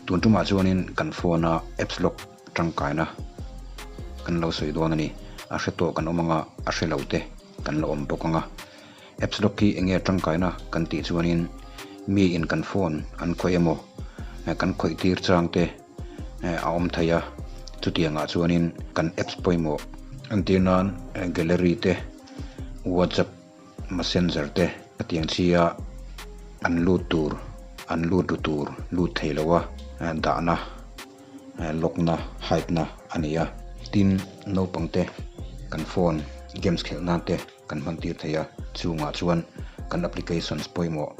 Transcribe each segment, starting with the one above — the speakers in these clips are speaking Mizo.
Tun tumah chuanin kan phone a apps lock tangkaina kan lo sawi dawn a ni. A hre tawh kan awm anga a hre lo te kan la awm bawk anga. Apps lock hi enge tangkaina kan tih chuanin mi in kan phone an khawih emaw kan khawih tir chang te a awm thei a. Chutiangah chuanin kan apps pawimawh entir nan gallery te whatsapp Messenger te a tiang chi a an lut tur an lut ru tur lut thei lo a dahna lock na hide na a ni a tin naupang te kan phone games khelh nan te kan hman tir thei a chungah chuan kan applications pawimawh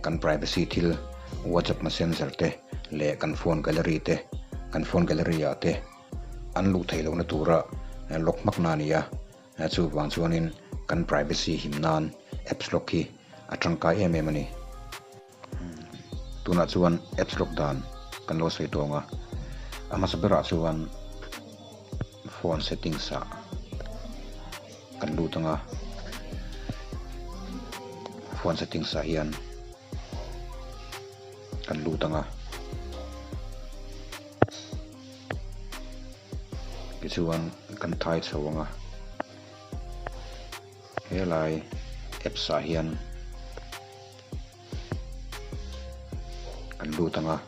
kan privacy thil whatsapp messenger te leh kan phone gallery te kan phone gallery ah te an luh theih lohna tura lock hmak na a ni a. Chuvang chuanin kan privacy him nan apps lock hi a tangkai em em a ni. Tunah chuan apps lock dan kan lo sawi tawng a, a hmasa berah chuan phone settings ah kan lut ang a, phone settings ah hian kan lut ang a. Tichuan kan thai chho ang a, helai apps ah hian kan lut ang a.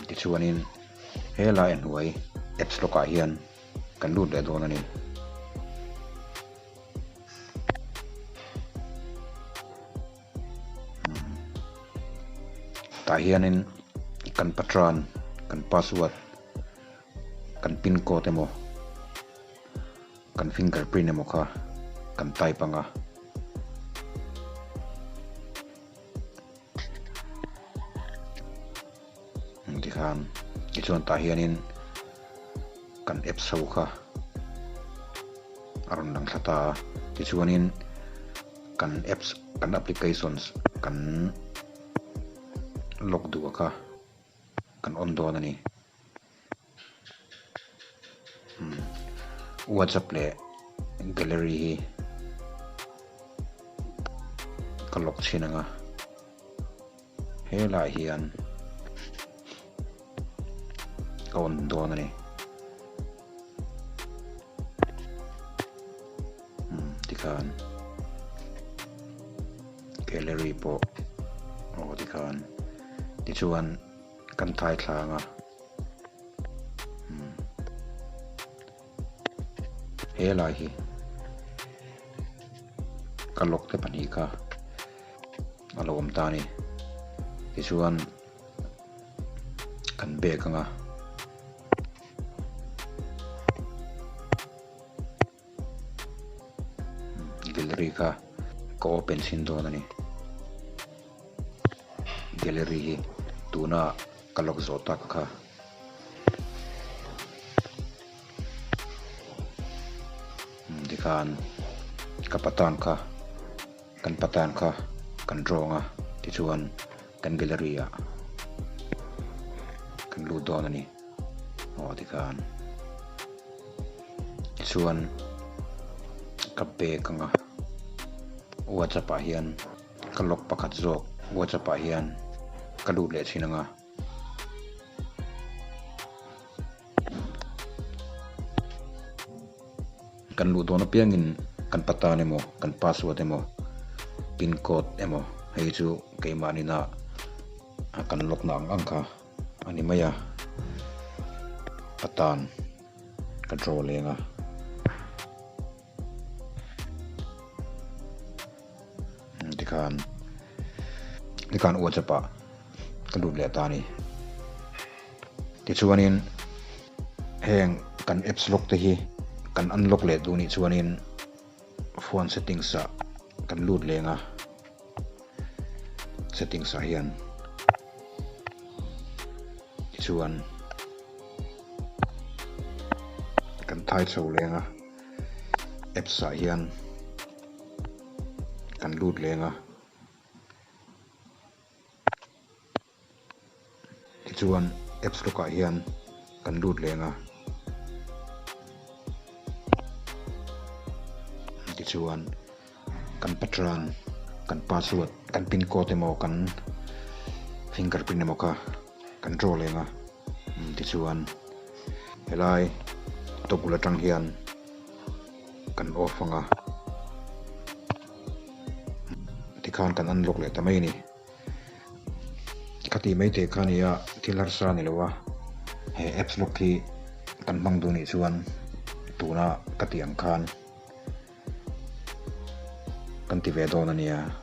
Tichuanin helai a hnuai apps lock ah hian kan lut leh dawn a ni. Tah hianin kan patron kan password kan pin code emaw kan finger print emaw kha kan type ang a. Tikhan tichuan tah hianin kan apps ho kha a rawn lang thla ta a tichuanin kan apps kan applications kan lock duh a kha kan on dawn a ni whatsapp leh gallery hi ka lock chhin ang a helaiah hian ka on dawn a ni tikhan gallery pawh aw tikhan tichuan kan thai thla ang a helai hi ka lock te pahnih kha a lo awm ta a ni tichuan kan bag anga gallery kha ka open chhin dawn a ni gallery hi tuna ka lock zawh tak kha. Tikhan ka patan kha kan patan kha kan drawng a tichuan kan gallery ah kan lut dawn a ni aw tikhan tichuan ka bag anga whatsapp ah hian ka lock pakhat zawk whatsapp ah hian ka lut leh thin anga. Kan luh dawn apiangin kan patan emaw kan password emaw pin code emaw hei chu keimahni na kan lock na ang ang kha a ni mai a patan ka draw leng a. Tikhan tikhan whatsapp ah ka lut leh ta a ni tichuanin heng kan apps lock te hi kan unlock leh duh nih chuanin phone settings ah kan lut leng a settings ah hian tichuan kan thai chho leng a apps ah hian. Kan lut leng a tichuan apps lock ah hian kan lut leng a tichuan kan patron. Kan password, kan pin code emaw kan fingerprint emaw kha kan draw leng a, tichuan helai toggle atang hian kan off ang a, tikhan kan unlock leh ta mai a ni. Khati mai te kha nia thil harsa a ni lo a, he apps lock hi kan hmang duh nih chuan tuna ka tih ang khan kan ti ve dawn a nia.